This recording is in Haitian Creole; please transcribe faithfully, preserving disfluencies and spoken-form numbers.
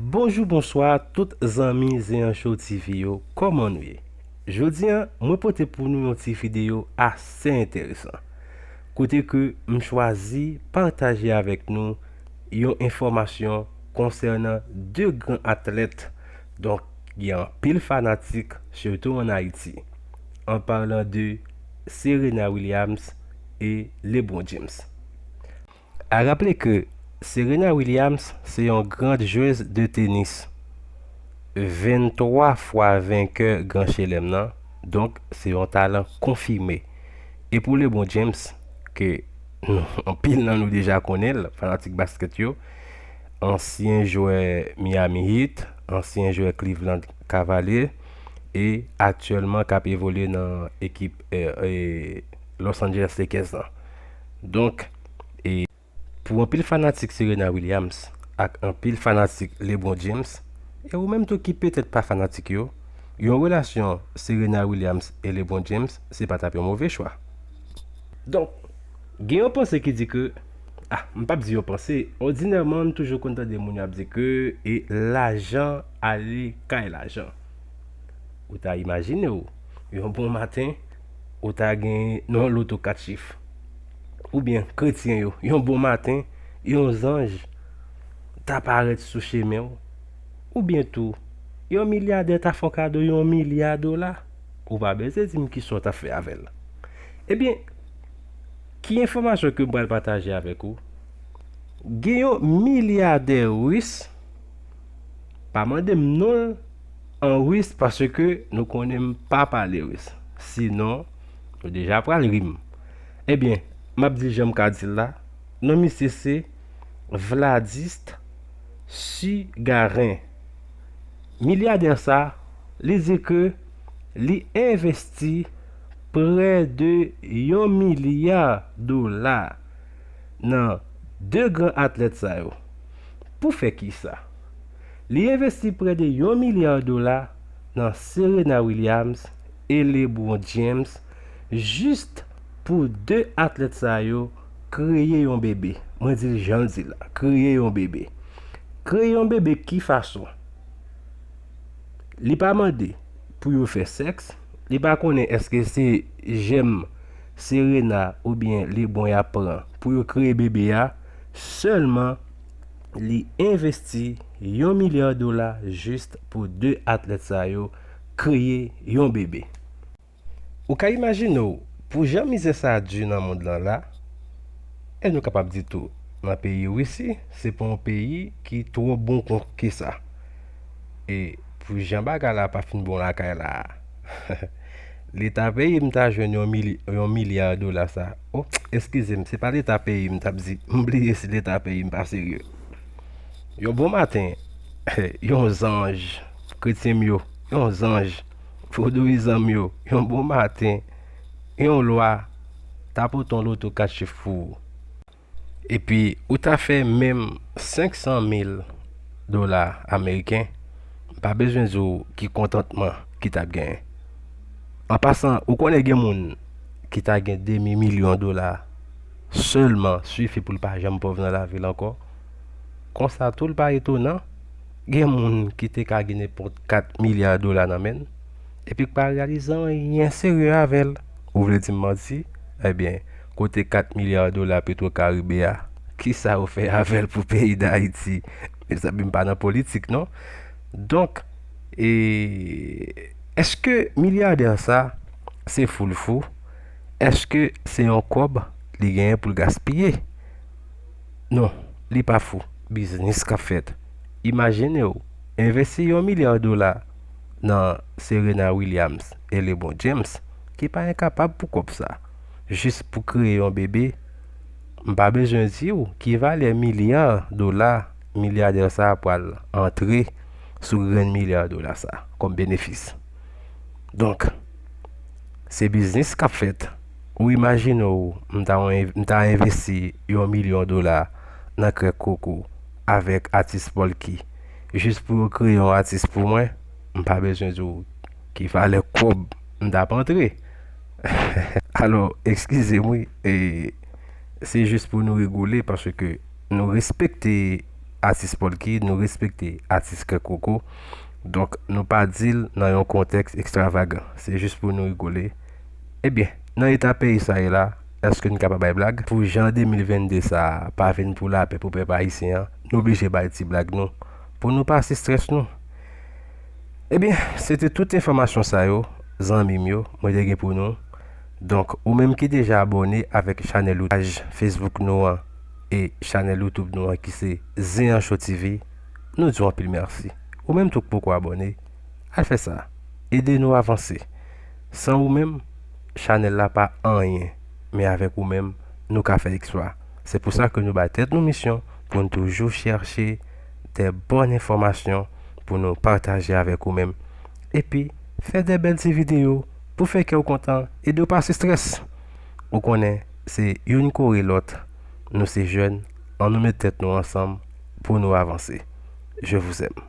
Bonjou, bonswa tout zanmi Zeyan Show T V yo, kòman nou ye? Jodi a, mwen pote pou nou yon ti videyo ase enteresan, kote ke m chwazi pataje avèk nou yon enfòmasyon konsènan de gran atlèt, donk, gen anpil fanatik, sitou ann Ayiti, an palan de Serena Williams e LeBron James. A raple ke Serena Williams se yon grand joueuse de tenis, venntwa fwa venkè Gran Chelèm nan, donk se yon talan konfime. E pou LeBron James, ke nou, anpil nan nou deja konnen l, fanatik baskèt yo, ansyen jwè Miami Heat, ansyen jwè Cleveland Cavaliers, e aktyèlman k ap evolye nan ekip, eh, eh, Los Angeles Lakers lan. Donk, e pou anpil fanatik Serena Williams ak anpil fanatik LeBron James, e ou menm tou ki petèt pa fanatik yo, yon relasyon Serena Williams e LeBron James, se pa t ap yon move chwa. Donk, gen yon panse ki di ke, ah, m p ap di yon panse, òdinèman, n toujou konn tande moun yo ap di ke, e lajan ale kay lajan. Ou ta imajine w, yon bon maten, ou ta gen yon loto kat chif. Oubyen, kretyen yo, yon bon maten, yon zanj ta parèt sou chemen w. Oubyen tou, yon milyadè ta fè w kado yon milya dola. Ou pa bezwen di m kisa w t ap fè avè l. Ebyen, ki enfòmasyon ke m pral pataje avèk ou? Gen yon milyadè ris, pa mande m non l an ris, paske nou konnen m pa pale ris. Sinon, nou deja pral ri m. Ebyen, m ap di l jan m ka di l la. Non misye se Vladist Sugarin. Milyadè sa, li di ke li envesti prè de yon milya dola nan de gran atlèt sa yo. Pou fè kisa? Li envesti prè de yon milya dola nan Serena Williams e LeBron James, jis pou de atlèt sa yo kreye yon bebe. Mwen di l jan l di la, kreye yon bebe. Kreye yon bebe ki fason? Li pa mande pou yo fè sèks, li pa konnen èske se jèm Serena oubyen LeBron y ap pran pou yo kreye bebe a, sèlman li envesti yon milya dola jis pou de atlèt sa yo kreye yon bebe. Ou ka imajine w, pou jan mizè sa a di nan mond lan la, e nou kapab di tou, nan peyi Risi, se pa yon peyi ki twò bon kon ke sa. E pou jan bagay la pa fin bon lakay la a, Leta peyi m ta jwenn yon mili-, yon milya dola sa. Oh, eskize m, se pa Leta peyi m t ap di. M bliye si Leta peyi m pa serye. Yon bon maten, yon zanj, kretyen m yo, yon zanj, vodouyizan m yo, yon bon maten, yon lwa ta pote yon loto kat chif pou ou. Epi ou ta fè menm senk san mil dola ameriken, m pa bezwen di w ki kontantman ki t ap genyen. An pasan, ou konnen gen moun ki ta gen demi milyon dola sèlman sifi pou l pa janm pòv nan lavi l ankò. Konsa tou, l pa etonan, gen moun ki te ka gen nenpòt kat milya dola nan men l, epi k pa reyalize anyen serye avè l. Ou vle di m manti? Ebyen, kote kat milya dola Petro Caribe a, kisa yo fè avè l pou peyi Dayiti? Mezanmi, m pa nan politik, non. Donk, e, èske milyadè sa, se fou l fou? Èske se yon kòb li genyen pou l gaspiye? Non, li pa fou. Biznis k ap fèt. Imajine w, envesti yon milya dola nan Serena Williams e LeBron James, ki pa enkapab pou kòb sa, jis pou kreye yon bebe. M pa bezwen di w ki valè milya dola milyadè sa a pral antre sou grenn milya dola sa a kòm benefis. Donk, se biznis k ap fèt. Ou imajine w, m ta, m ta envesti yon milyon dola nan Krèk Koko avèk atis Polky, jis pou yo kreye yon atis pou mwen, m pa bezwen di w ki valè kòb m t ap antre. Alò, eskize m, wi, e, se jis pou nou rigole, paske nou respekte atis Polky, nou respekte atis Krèk Koko. Donk, nou pa di l nan yon kontèks ekstravagan. Se jis pou nou rigole. Ebyen, nan eta peyi sa ye la, èske n kapab bay blag? Pou jan de mil vennde sa a pa vin pou lapè pou pèp ayisyen an, nou oblije bay ti blag nou, pou nou pase estrès nou. Ebyen, se te tout enfòmasyon sa yo, zanmi m yo, mwen te gen pou nou. Donk, ou menm ki deja abòne avèk chanèl ou, paj Facebook nou an e chanèl YouTube nou an ki se Zen an Show T V, nou di w anpil mèsi. Ou menm tou k poko abòne, al fè sa. Ede nou avanse. San ou menm, chanèl la pa anyen, men avèk ou menm, nou ka fè eksplwa. Se pou sa ke nou bay tèt nou misyon pou n toujou chèche de bòn enfòmasyon pou nou pataje avèk ou menm. Epi, fè de bèl ti videyo pou fè kè w kontan, ede w pase estrès. Ou konnen, se youn kore lòt, nou se jèn, ann nou met tèt nou ansanm pou nou avanse. Je vous aime.